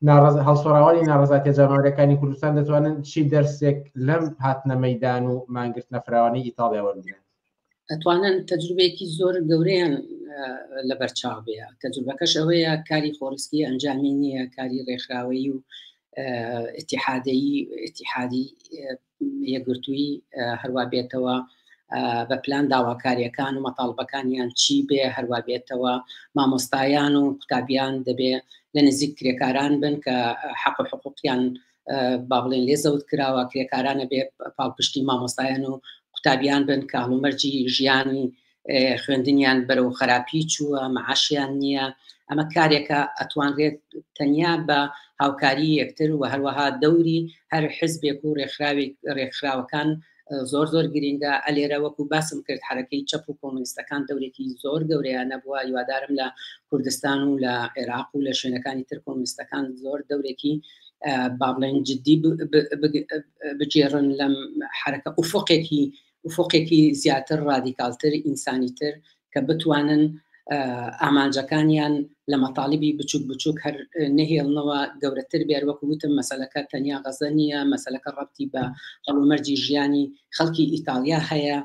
هەڵسوڕاوانی ناڕەزاتیە جەماوەریەکانی کوردستان دەتوانن چی دەرسێک لەم هاتنە مەدان و مانگرتنە فراوانی ئیتاڵیا وەرگرن؟ ئەتوانن تەجروبەیەکی زۆر گەورەیان لەبەرچاو بێ. تەجروبەکەش ئەوەیە کاری خۆڕسکی ئەنجامی نییە، کاری ڕێکخراوەیی و ئیتیحادەیی ئیتیحادی یەکگرتووی هەروا بێتەوە بە پلان داواکاریەکان و مەتاڵبەکانیان چی بێ، هەروا بێتەوە مامۆستایان و قوتابیان دەبێ لە نزیک کرێکاران بن کە حەق و حقوقیان با بڵێن لێ زەوت کراوە. کرێکارانە بێ پاڵپشتی مامۆستایان و قوتابیان بن کە هەڵومەرجی ژیانی خوێندنیان بەرەو خراپی چووە، معاشیان نییە. ئەمە کارێکە ئەتوانرێت تەنیا بە هاوکاری یەکتر و هەروەها دەوری هەر حزبێک و ڕێکخراوێک ڕێکخراوەکان زۆر زۆر گرینگە. ئەلێرە وەکو باسم کرد حرەکەی چەپ و کۆمونیستەکان دەورێکی زۆر گەورەیان نەبووە. هیوادارم لە کوردستان و لە عێراق و لە شوێنەکانی تر کۆمونیستەکان زۆر دەورێکی با بڵێن جدی بگێڕن لەم حرەکە، ئوفقێکی زیاتر ڕادیکالتر، ئینسانیتر، کە بتوانن ئامانجەکانیان لە مەتاڵیبی بچوک بچوک هەر نەهێڵنەوە، گەورەتر بێر. وەکو وتم مەسەلەکە تەنیا غەزە نییە، مەسەلەکە ڕەبتی بە هەڵومەرجی ژیانی خەڵکی ئیتاڵیا هەیە.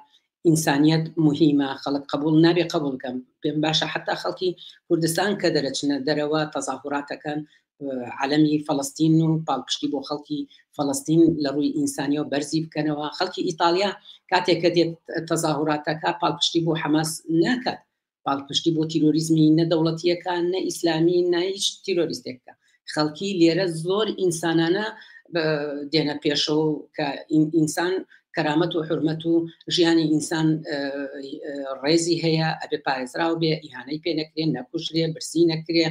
ئینسانیت مهمە، خەڵک قبول نابێ قبول کەم. پێم باشە حتا خەڵکی کوردستان کە دەرەچنە دەرەوە تەزاهوراتەکەن، عەلەمی فەڵەستین و پاڵپشتی بۆ خەڵکی فەڵەستین لە ڕووی ئینسانیەوە بەرزی بکەنەوە. خەڵکی ئیتالیا کاتێک کە دێت تەزاهوراتەکە پاڵپشتی بۆ حەماس ناکات، پاڵپشتی بۆ تیرۆریزمی نە دەوڵەتیەکان، نە ئیسلامی، نە هیچ تیرۆریستێکە. خەڵکی لێرە زۆر ئینسانانە دێنە پێشەوە کە ئینسان کەرامەت و حورمەت و ژیانی ئینسان ڕێزی هەیە، ئەبێ پارێزراو بێ، ئیهانەی پێ نەکرێ، نەکوژرێ، برسی نەکرێ،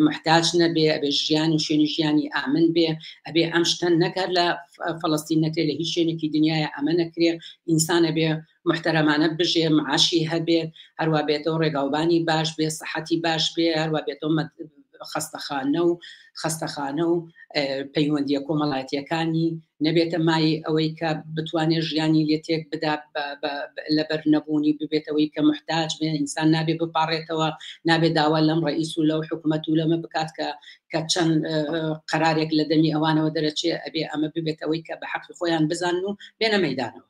محتاج نەبێ، ئەبێ ژیان و شوێنی ژیانی ئامن بێ. ئەبێ ئەم شتە نەکات لە فەڵەستین نەکرێ، لە هیچ شوێنێکی دنیاە ئەمە نەکرێ. ئینسان ئەبێ محتەرەمانە بژێ، معاشی هەبێ، هەروە بێتەوە ڕێگاوبانی باش بێ، سەحەتی باش بێ، هەروە بێتەوە خەستەخانە و خەستەخانە و پەیوەندیە کۆمەڵایەتیەکانی نەبێتە مایەی ئەوەی کە بتوانێت ژیانی لێ تێک بدا لەبەر نەبوونی، ببێتەوەی کە محتاج بێ. ئینسان نابێ بپاڕێتەوە، نابێ داوا لەم ڕئیس و لەو حکوومەت و لەمە بکات کە چەند قەرارێک لە دەمی ئەوانەوە دەرەچێ. ئەبێ ئەمە ببێتەوەی کە بە حەقی خۆیان بزانن و بێنە مەدانەوە.